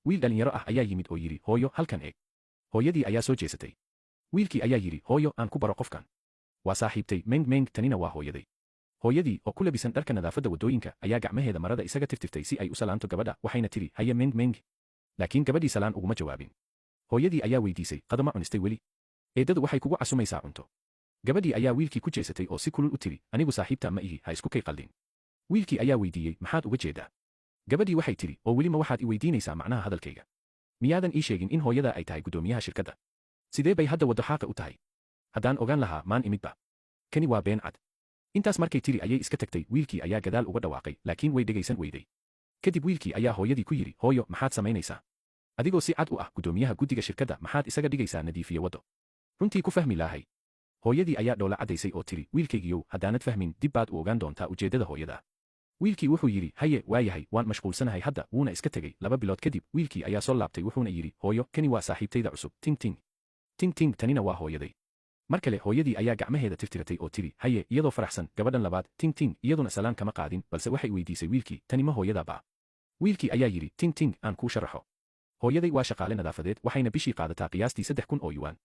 Wiil dhallinyaro ah ayaa yimid oo yidhi, "Hooyo, halkan eeg." Hooyadii ayaa soo jeesatay. Wiilkii ayaa yidhi, "Hooyo, aan ku baro qofkan. Waa saaxiibtay Meng Meng, tanina waa hooyaday." Hooyadii oo ku labisan dharka nadaafadda waddooyinka ayaa gacmaheeda marada isaga tirtirtay si ay u salaanto gabadha, waxayna tidhi, "Haye, Meng Meng." Laakiin gabadhii salaan uguma jawaabin. Hooyadii ayaa weydiisay, "Qado ma cunistay weli? Eeddadu waxay kugu casumaysaa cunto." Gabadhii ayaa wiilkii ku jeesatay oo si kulul u tidhi, "Anigu saaxiibta ma ihi, ha isku kay qaldin." Wiilkii ayaa weydiiyey, "Maxaad uga jeedaa?" Gabadhii waxay tidhi, "Oo weli ma waxaad i weydiinaysaa macnaha hadalkayga? Miyaadan ii sheegin in hooyadaa ay tahay guddoomiyaha shirkadda? Sidee bay hadda waddo xaaqa u tahay? Haddaan ogaan lahaa, maan imidba. Kani waa been cad." Intaas markay tiri ayay iska tagtay. Wiilkii ayaa gadaal uga dhawaaqay, laakiin way dhegaysan weyday. Kadib wiilkii ayaa hooyadii ku yidhi, "Hooyo, maxaad samaynaysaa? Adigoo si cad u ah guddoomiyaha guddiga shirkadda, maxaad isaga dhigaysaa nadiifiye waddo? Runtii ku fahmi laahay." Hooyadii ayaa dhoola caddaysay oo tiri, "Wiilkaygiyow, haddaanad fahmin, dib baad u ogaan doontaa ujeeddada hooyada." Wiilkii wuxuu yidhi, "Haye, waayahay, waan mashquulsanahay hadda." Wuuna iska tegey. 2 bilood kadib wiilkii ayaa soo laabtay, wuxuuna yidhi, "Hooyo, kani waa saaxiibtayda cusub, Ting Ting. Ting Ting, tanina waa hooyaday." Mar kale hooyadii ayaa gacmaheeda tirtiratay oo tiri, "Haye," iyadoo faraxsan. Gabadhan labaad, Ting Ting, iyaduna salaan kama qaadin, balse waxay weydiisay wiilkii, "Tani ma hooyadaa baa?" Wiilkii ayaa yidhi, "Ting Ting, aan kuu sharaxo. Hooyaday waa shaqaale nadaafadeed, waxayna bishii qaadataa qiyaastii 3000 oo yuwaan."